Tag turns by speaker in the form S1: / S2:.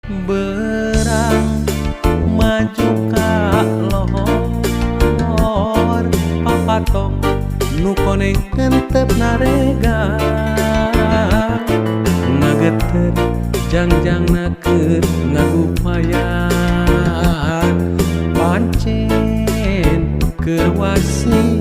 S1: Berang maju ka lohor, papatong nu koneng hentep naregang, ngageter jangjangna keur ngagupayan, pancen keur wasi.